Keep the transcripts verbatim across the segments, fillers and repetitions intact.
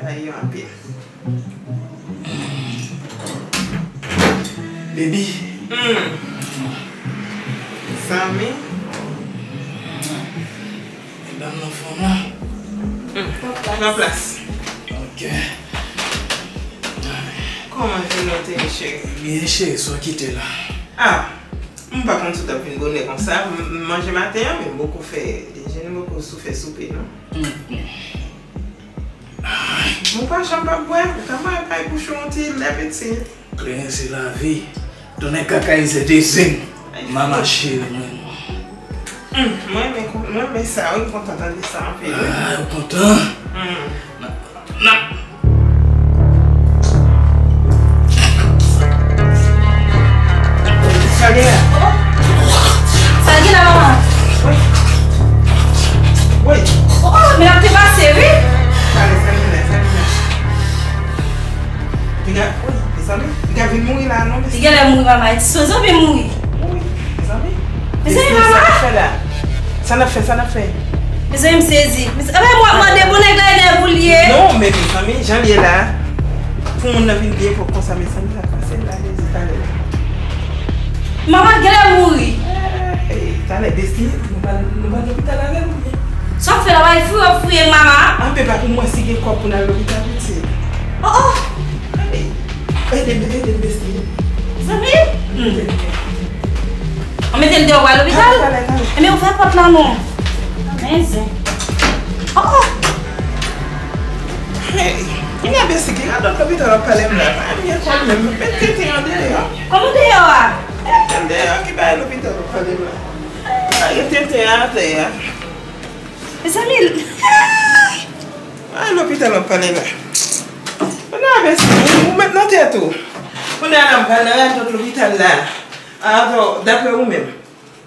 Ay, yo anpil. Baby. Hmm. Zanmi. Medam nan fòm la? Hmm. Pran plas. Ok. Kòman jounen w te ye, cheri? Byen, cheri, sa w kite la? Ah, m pa konn si w t ap vin bonè konsa. M, m manje maten an, men m poko fè dejene, m poko sou fè soupe, non. Hmm. Ou pa janm pa bwè, ou ka mare pay bouch ou yon ti lè piti. Kleren se lavi. Tounen kaka izè de zen. Mama cheri mwen. Hmm, mwen renmen kon-, mwen renmen sa, wi, m kontan tande sa anpil, wi. Ah, ou kontan? Hmm. Na, na. Sa gen la? Sa gen la, manman? Wi. Wi. Oh, men ap te pase, wi. Pale, sa gen la, sa gen la. Piga, wi, mezanmi, piga vin mouri la, non, mezanmi. Piga lè mouri, manman, e ti sozo vin mouri. Wi, mezanmi. Mezanmi, manman. Sa n ap fè la? Sa n ap fè, sa n ap fè? Mezanmi, m sezi. Mezanmi, mwen, mwen, de bon nèg la, e nèg ou l ye. Non, men mezanmi, jan l ye la, pou moun nan vin byen pwòp konsa, mezanmi, sa k pase l la, Jezi, talè. Manman, genlè mouri. Ey, talè, Destiny, nou pral, nou pral lopital avè l oubyen? Sa w fè la, w al fouye, w ap fouye manman. Anpe pa pou mwen si gen kòb pou n al lopital, pitit. Oh, oh. Ey, ede m, ede m, Destiny. Zanmi? Hmm. An mete l deyò, w al lopital? Talè, talè, talè. Ebyen, ou fè pòt la, non. Men zen. Oh, oh. Hey, kounye a, Besti, ki radòt lopital w ap pale m la? Pa gen kòb menm. Met tenten an deyò. Kòman deyò a? Tenten deyò, ki bagay lopital w ap pale m la? Pa gen tenten an atè a. Mezanmi. Ay, lopital w ap pale la. Kounye a, Besti, ou, ou met nan tèt ou. Kounye a la, m pral nan radòt lopital la. Atò, daprè ou menm,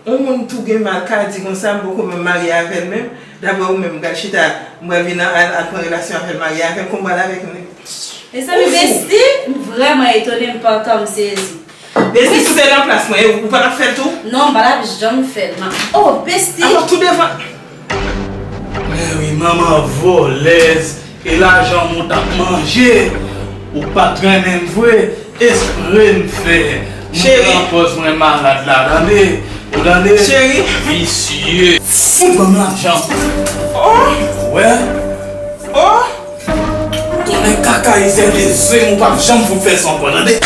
yon moun tou gen mal ka di konsa, m poko menm marye avè l menm. Daprè ou menm, m pral chita, m pral vin al, al pran relasyon avè l, marye avè l, kòman m pral avèk yon nèg? Mezanmi, Besti, m vrèman etone, m pa ka, m sezi. Besti, si w te nan plas mwen, ou pa t ap fè l tou? Non, m pa t ap janm fè l, man. Oh, Besti! Atò, tou devan. Men wi, manman vòlèz, e lajan mwen t ap manje, ou pa t renmen m vre, espre m fè. Mwen pran pòz mwen malad la, tande? Ou tande? Cheri. Visye. Fout ban m lajan. Oh! Wè? Oh! Tounen kaka izè de zen, ou p ap janm fout fè sa ankò, tande?